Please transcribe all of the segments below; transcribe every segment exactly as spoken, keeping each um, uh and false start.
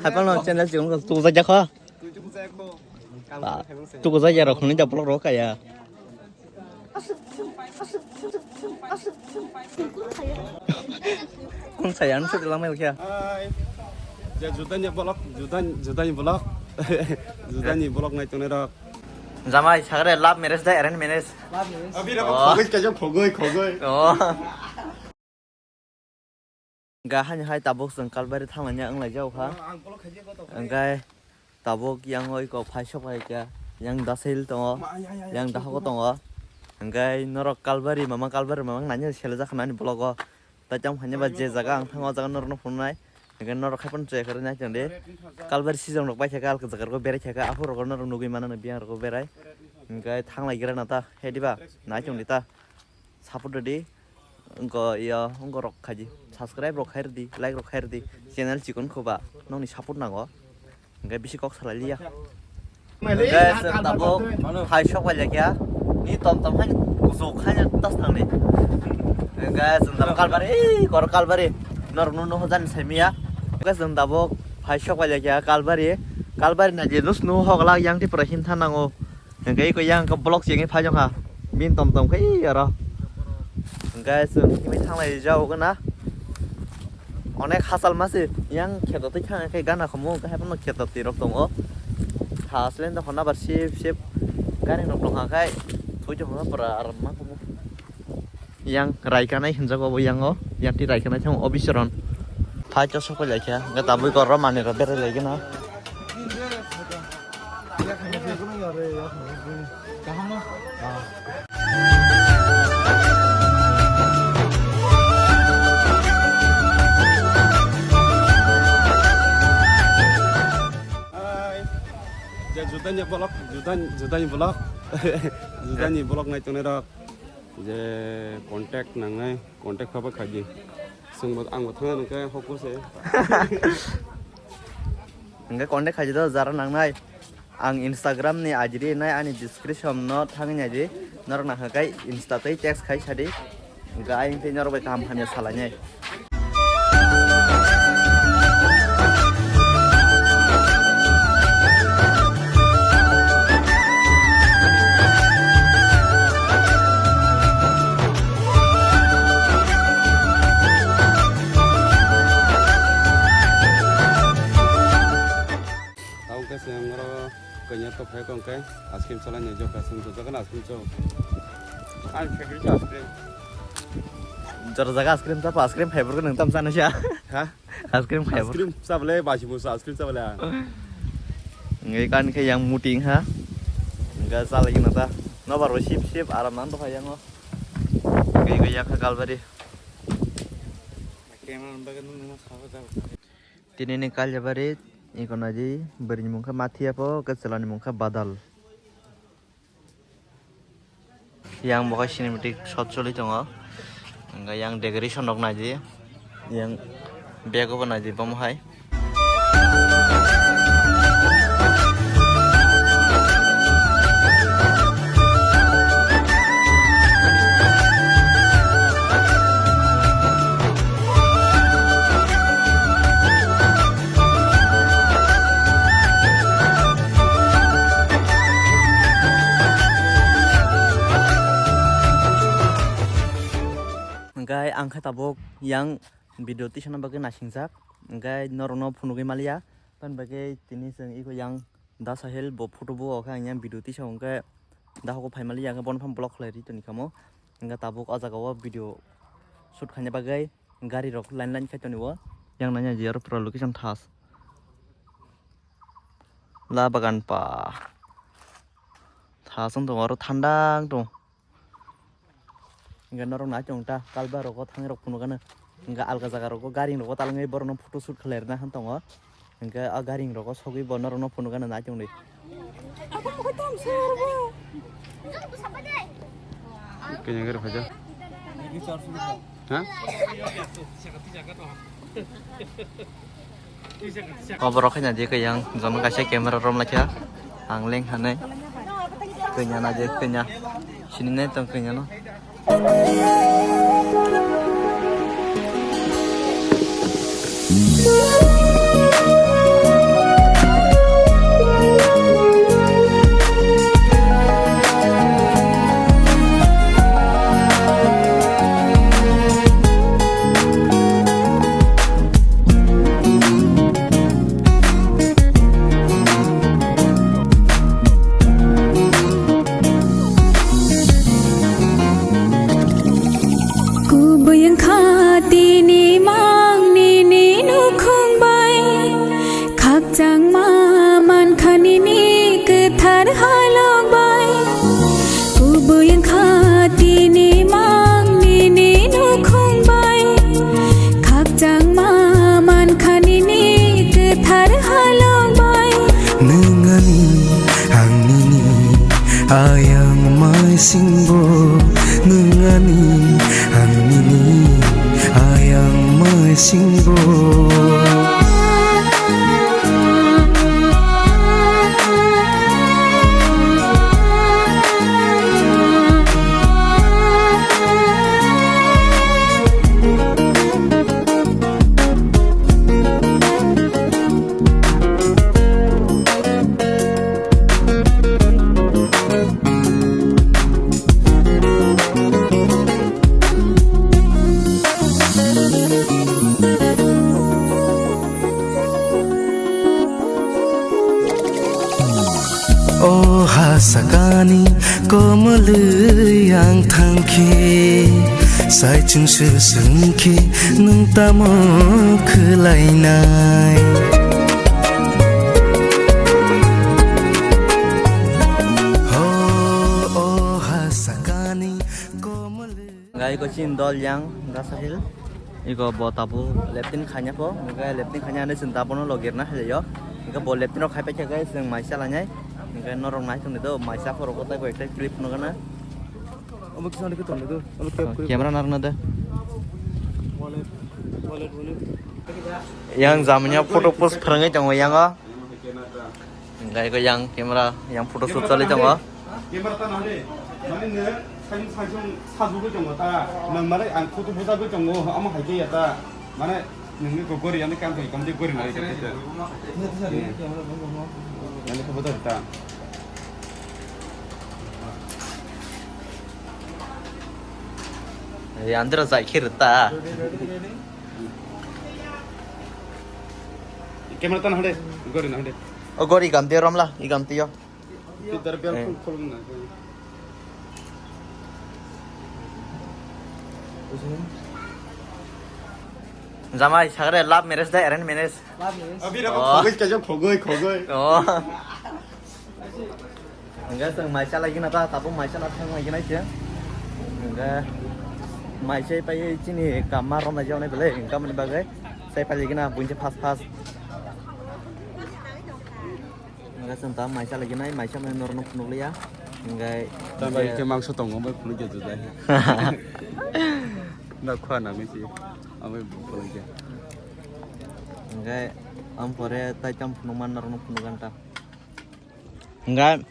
Kono channel chikon ko tuku jakha. Ba, tuku jakya rok hwnwi da vlog rok kaya. Kun saya anu sudi lamai kya. Hai. Ya, judani vlog, judan, judani vlog. Judani vlog nai tongnai rok. Jamai sagre love marriage da arrange marriage? Abi rok. Oh. Khogoi kajo khogoi khogoi. Oh. Ga hani hai tabuk chwng Kalbari thanglaina wng lai jao kha. Ang vlog khaji ko to. Hwnkhe tabuk yang oi ko phai sok phai kya, yang dasil tongo, ma, ya, ya, ya, yang dahok tongo. Hwnkhe norok Kalbari mama, Kalbari mama nanya sele jak nani vlog o. Tai tamo hanya ba je jaga ang thango, o jaga norok no phunuknai. Hwnkhe norok khai phano chaya kwrwi nai chwng di. Kalbari season rok bai kha khe, alka jaga rok berai kha khe, aphuru rok norok nugwi mano no biyang rok berai. Hwnkhe thanglai gira na ta, he diba? Nai chwng di ta. Support rwdi. Wngkha, iya, wngkha rok khaidi. Subscribe rok khairwdi, like rok khairwdi. Channel chikon khoba, nokni support nango. Hwnkhe bisi kok salai liya. Hwnkhe chwng tabuk phai sok bai laikha. Ni tom tom hai kuchuk hai tas thangni. Hwnkhe chwng tabuk Kalbari, ei, kor Kalbari. Norok no nuhujani saimiya. Hwnkhe chwng tabuk phai sok bai laikha Kalbari. Kalbari na je nus nuhuk hok lak yang Tripura himtha nango. Hwnkhe iko yang khe vlog chengwi phai jokha. Bini tom tom khe aro. Hwnkhe chwng himwi thanglai jao gana. Onek hachal ma se yang kheto twi thang khe gana khomo hwnkhe haiphano kheto twi rok tongo. Tha asle dokhon abar sip sip gari rok tongkha khai thwi tongkha pura aram ma khomo. Yang raikanai hinjago bo yango, yang ti raikanai thang obisoron. Phai to sokoi laikha, hwnkhe tabuk oro manwi rok berai laikha na. Hai. Je judani vlog, judan-, judani vlog. Judani vlog nai tongnai rok. Je contact nangnai, contact kha bai khaidi. Chwngbo, angbo thangna nangkhe hoko se. Hwnkhe contact khaidi do, jara nangnai. Ang Instagram ni I D rinai ani description no thangwi naidi. Norok nangkha khe Insta tei text khai sadi. Hwnkhe ayang tei norok bai kaham hamya salainai. Tabuk khe chwng oro kanya to phai kong khe ice cream chalai ni jokha chwng jokha ice cream chao. Ani favorite ice cream. Jora jaga ice cream chapa, ice cream flavor ko nung tam chana sia. Ha? Ice cream flavor. Ice cream chabale basi musa ice cream chabale. Ngai kan khe yang muting ha. Ga chalai na ta. Nobar bo sip sip aram nang to phai yango. Ngai ga yakha Kalbari. Camera nang bagwi nung nung khawa jao. Tini ni Kalyabari, iko naidi, bwrwi ni mung khe Mathiya po, khe chwla ni mung khe Badal. Yang bo khe cinematic shot choli tongo. Hwnkhe yang decoration rok naidi, yang bag o bo naidi, bomo hai. Hwnkhe ang khe tabuk yang video tisana bagwi nasingjak, hwnkhe norokno phunugwi maliya, tamni bagwi tini chwng iko yang Da Sahil bo photo bo khe ang yang video tisa hwnkhe da hoko phai maliya, hwnkhe bono phano block khlai ri toni kamo, hwnkhe tabuk o jaga o video shoot khaina bagwi gari rok line line khai toni o, yang nanya je aro pura location thas la bagan pa thas wng tongo, aro thanda wng tongo. Hwnkhe norok nai tong ta, kalba rogo thangwi rok phunukgano. Hwnkhe alga jaga rogo gari rogo talangwi borokno photo shoot khlai rwna han tongo. Hwnkhe a gari rogo sogwi bo norokno phunukgano nai tongdi. Kanya gari phaja. Ha? Oborok khe naidi khe yang jono kaisa camera rom laikha, ang leng hanai kanya naidi kanya sini nai tong kanya no. Khakchangma mankha nini kwthar halok bai, kubui wngkha tini mang nini nukhung bai. Khakchangma mankha nini kwthar halok bai. Nwng ani, ang nini, ayang maisingbo. Nwng ani, ang nini, ayang maisingbo. O ha sakani komolwi ang thangkhe, saichung se swngkhe nwng tamo khwlainai? Ho, o ha sakani komolwi. Gai ko chin dol yang gasa hil. Iko bo tabu leptin khanya po, gai leptin khanya ane chin tabu no logir na hil yo. Iko bo leptin rok khai pa khe gai sing maisa lanai. Gai norok nai thung do maisa phoro ko tai ko ekta clip no gana. Omo kisa ane kiton do. Omo cap kuri. Camera nar na de. Wallet, wallet, wallet. Yang zamanya photo post phrangwi tongo yang o. Hingke eko yang camera, yang photoshoot choli tongo. Camera ta nang de. Mane nang saisung saisung sajugwi tongo ta. Nang mane ang photo bujagwi tongo, omo hai khe ya ta. Mane nangni kok gori, ani kam khe kamde gori nai khe. Nangni khe bujak ta. Ei, andra jai khe rwta. Camera ta nang de, gori nang de. O gori gam de romla, i gam tiyo. Peter bel Eh. Khul khul na. Jamai sagre love marriage da arrange marriage? Love marriage. Abi rabo Oh. Khogoi kajo khogoi khogoi. Oh. Hingke chwng maisa lagi na ta, tabuk maisa na thang lagi na se. Hingke maisa pai chini kama romna jao nai belai, hingke mani bagwi sai pai lagi na bunse fast fast. Hingke chwng ta maisa lagi nai, maisa mani norok no phunuk liya. Hingke Tambai ke mangso tongo, bai phunuk jatu dai. Na khwa na misi, amai phunuk ja. Hingke am pore tai tam phunuk man norok no phunuk ganta. Hingke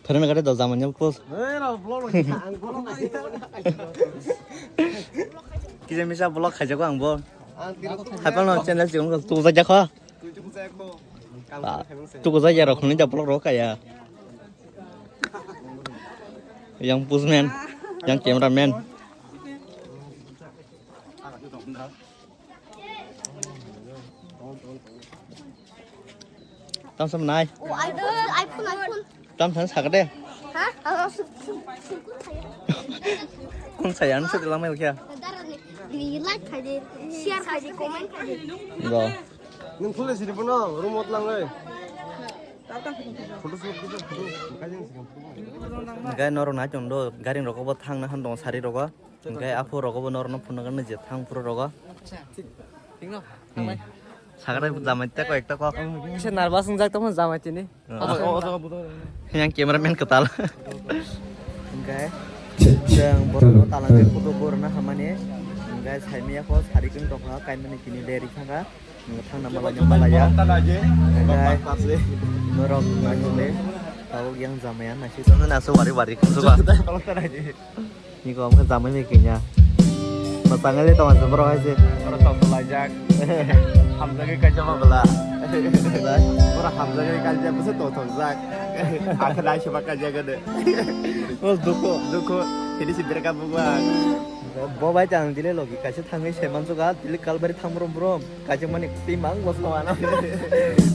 Thorna gari do jamanya pos. Ei, ra, vlog lo, ang vlog lo. Kisa misa vlog khaijago ang bo. Ang tiro tu Hai pano channel chikon ko tu ja kho. Tu tu ja ko. Ah, tu ko ja ya rok ni ja vlog rok kaya. Yang postman, yang cameraman. Tam sam nai. Oh, iPhone, iPhone, iPhone. Tam sam sakade. Ha? Kun saya anu setelah mail kya? Like khai de, share khai de, comment khai de. Go. Nung phule siri bono, room ot lang oi. Photo shoot gitu, photo. Gai norok nai tong do, gari rok bo thang na han dong sari rok. Hingke aphuru rogo bo norokno phunukgwi je thang phuru rogo. Acha. Thik no? Hmm. Sakrai jamai tei kok ekta kok. Kisa nervous wngjak tongma jamai tini. Oh. Yang cameraman kwtal. Hingke chwng borokno talangwi photo borokno hamani. Hingke saimanya kok sari kung tongkha kaimani tini leri thangkha. Thangna malai no malai ya. Hingke norok naisile tabuk yang jamaya naisik. Naso wari wari khasuba. Niko omo khe jamai ni kanya. Mwchangwi le tongo se borok hai se. Oro tok tok laijak. Hamjagwi kaisa ma bwla. Oro hamjagwi kaisa bwsa tok tok jak. Akhe lai se ba kaisa gede. O dukho. Dukho. Tini si break up bwla. Bo bai tang dile logi kaisa thangwi se mansuka dile kalbari thang brom brom. Kaisa mani twi mang bo sama na.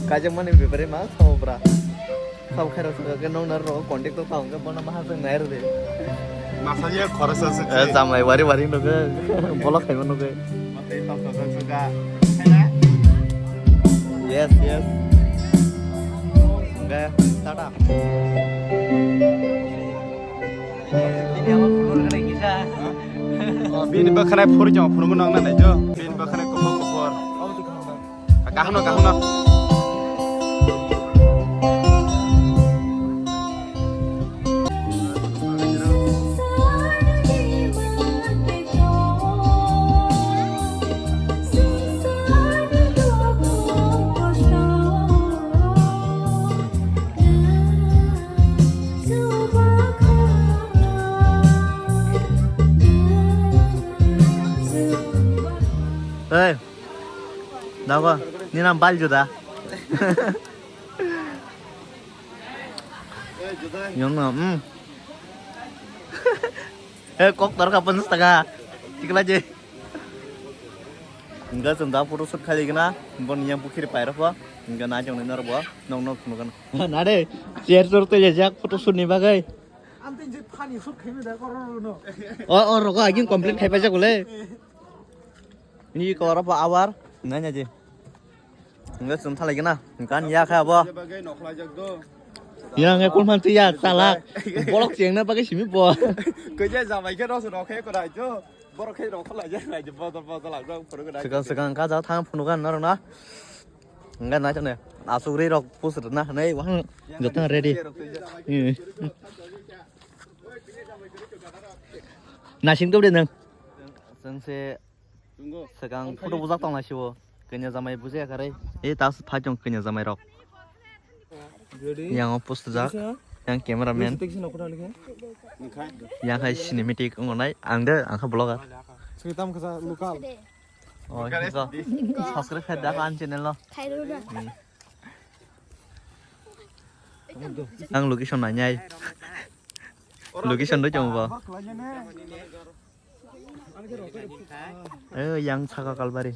Kaisa mani bebere mang sama bra. Sabo khairok saka khe nokna rw contact to tong khe bono maha chwng nai rw de. Masani khoroksa se. Eh, chamlai wari wari nukhe. Bolok khaima nukhe. Masai tong tong saka. Yes, yes. Hwnkhe, tata. Oh, bini bwkhwnai phuri chong phunukgo nang nai jo. Bini bwkhwnai kuphur kuphur. Kahno, kahno. Hey, dago, ni nam bal juda. Yong no, hmm. Eh, kok tor ka panjas taka. Tikla je. Enggak, chwng da photo shoot khali gana. Bon yang pukhiri pairok bo. Enggak, na jong ni nor bo. Nong nong phunu gana. Na de, chair chor to jak photo shoot ni bagai. Ang tin je funny shoot khaimi da koror no. O, o, rogo agin complain khai paijak bole. Ni ko oro bo awar, nanya je. Enggak, chwng thalai gana. Gan ya kha bo. Yang e kulman tu ya, salak. Bolok chengna bagai simi bo. Koi je jamai khe rosok rok khe korai jo. Borok khe rok kholai je, nai je, bodol, bodol, ang rok phuru gana. Swkang, swkang, ka ja thang phunu gan norok na. Enggak, nai chane. Asuk ri rok pus rwna, nai wahang. Jotang ready. Hmm. Nasing tu de nang. Chwng se swkang photo bujak tong lai sibo. Kanya jamai bujai kare. E tas phai chong kanya jamai rok. Yang o post jak. Yang cameraman. Yang hai cinematic wngo nai. Ang de ang kha vlogger. Switam kasa lokal. Oh, subscribe khai da an channel no. Ang location nai nyai. Location do chong bo. Eh, yang saka kalbari.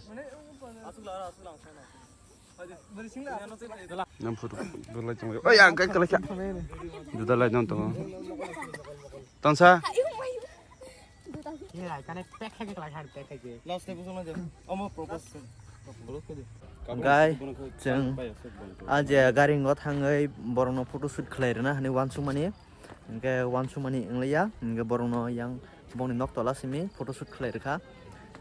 Nang photo belai chong. Oh, yang kai kalai kya. Juda lai nang to. Tangsa. Last time buso na. Omo propose. Guys, chwng aje gari ngo thangwi borokno photo shoot khlai rwna hani wansukmani. Hwnkhe wansukmani wngya, hwnkhe borokno yang bongni nok tola simi photo shoot khlai rwkha.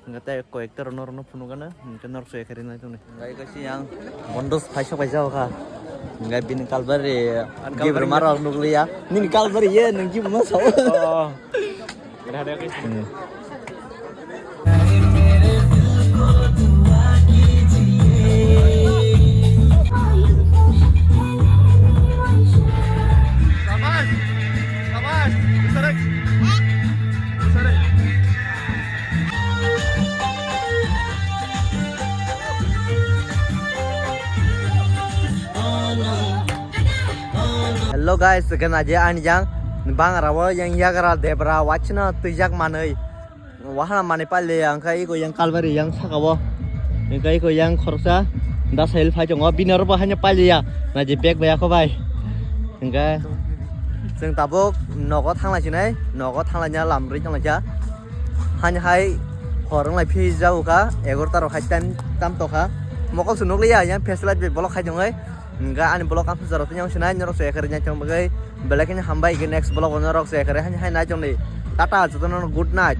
Hwnkhe tei koi ekta rokno rokno phunukgano, hwnkhe norok soya khe rinai tongni. Hwnkhe kaisa yang bondos phaisa paisa kha. Hwnkhe bini kalbari gibrima rok nukliya. Nini kalbari ye nwng gibrima sao. Hello guys, kena je ani jang bang rao yang yagra debra wachna twijak manwi. Wahana mani paile ya, hwnkhe iko yang kalbari yang saka o. Hwnkhe iko yang khoroksa da sail phai tongo, bini oro bo haino paile ya. Na je bag bai ako bai. Hwnkhe chwng tabuk nogo thanglai sinai, nogo thanglai nya lamri tonglaikha. Haino hai hor wnglai phi jago kha, egarota rok hai time tam tokha. Mokol se nukliya, yang flashlight bai bolok khai tongwi. Hwnkhe ani vlog ang jora tini ang sinai norok se ekhe rinai tong bagwi belai kheno hambai, hwnkhe next vlog o norok se ekhe hai hai nai tongdi. Tata, jotono good night.